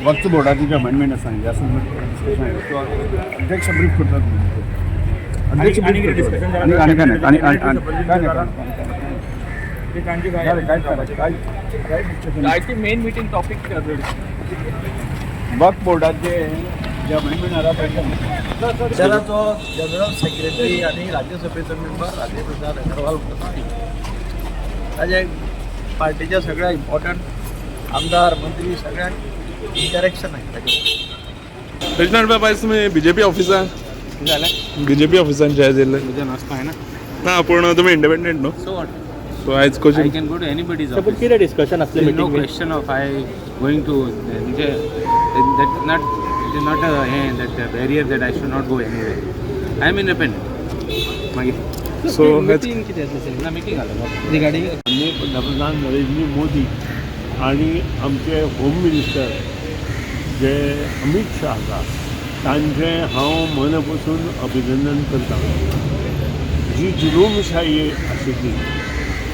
वक्फ बोर्डाची जी अमेंडमेंट आसा ह्या संदर्भात डिस्कशन अध्यक्ष ब्रीफ करतात. अध्यक्ष आणि brief कितें करतात. discussion आणि आणि काय नाही, आणि आणि आणि काय नाही, ते तांची काय नाही, काय काय काय काय discussion नाही. I main meeting topic waqf बोर्डाचे जे अमेंडमेंट आला पळय. पक्षाचो जनरल सेक्रेटरी आणि राज्यसभेचो मेंबर राजेंद्र प्रसाद अगरवाल उपस्थित. ताजे पार्टीच्या सगळ्या इम्पॉर्टंट आमदार, मंत्री, सगळ्यांक इंटरेक्शन आहे ताजे. रेजिनाल्ड बाब, आयज तुमी बीजेपी ऑफिसान, बीजेपी ऑफिसान जे आयज येयल्ले. ना, पूण तुमी इंडिपेंडंट न्हू? So what? सो आयज I कशी can go to anybody's sir, पण office. कितें डिस्कशन आसलें There is no meeting? question of I going to म्हणजे that not, it is not a hey, that a barrier that I should not go anywhere. I am independent. मागीर so meeting कितें आसलें? ना, meeting आलो. Regarding माननीय पंतप्रधान नरेंद्र मोदी आणि आमचे होम मिनिस्टर जे अमित शाह आसा, तांचें हांव मन पसून अभिनंदन करता. जी जुलूमशाही आशिल्ली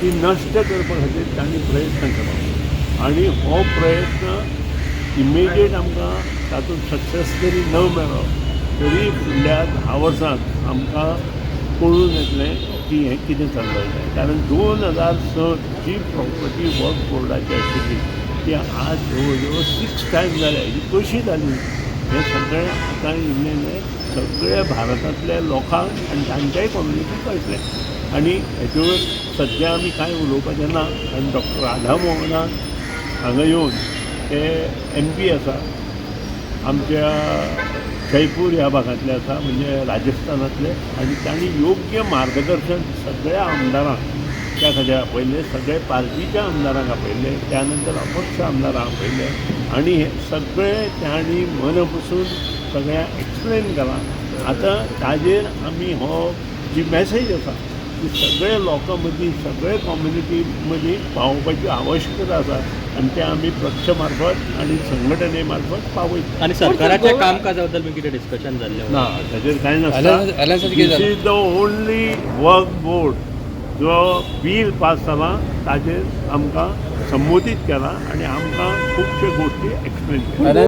ती नश्ट करपा खातीर तांणी प्रयत्न केलो आनी हो प्रयत्न इमिडिएट आमकां तातूंत सक्सेस जरी न मेळ्ळो तरी फुडल्या 10 वर्सांत आमकां कळून येतलें की हें कितें चल्लें तें. कारण 2006 जी प्रॉपर्टी वक्फ बोर्डाची आशिल्ली ती आज जवळ जवळ 6 टायम जाल्या. ही कशी जाली हें सगळें आतां इल्लें सगळ्या भारतांतल्या लोकांक आनी तांच्याय कम्युनिटीक कळटलें. आनी हेचेर सद्या आमी कांय उलोवपाचें ना, कारण डॉक्टर राधा मोहनान हांगा येवन, ते एमपी आसा, आमच्या जयपूर ह्या भागांतले आसा, म्हणजे राजस्थानांतले, आनी तांणी योग्य मार्गदर्शन सगळ्या आमदारांक त्या खातीर आपयल्ले, सगळे पार्टीच्या आमदारांक आपयल्ले, त्या नंतर अपक्ष आमदारांक आपयल्ले आनी हे सगळे तांणी मन पसून सगळ्यांक एक्सप्लेन केलां. आतां ताजेर आमी हो जी मॅसेज आसा ती सगळे लोकां मदीं, सगळे कम्युनिटी मदीं पावोवपाची आवश्यकता आसा आनी तें आमी पक्ष मार्फत आनी संघटने मार्फत पावयतले. आनी सरकाराच्या कामकाजा बद्दल बी कितें डिस्कशन जाल्लें? ना, ताजेर कांय नासता. This is the only Waqf board जो बील पास जाला ताजेर आमकां संबोधीत केला आनी आमकां खुबश्यो गोश्टी एक्सप्लेन केल्या.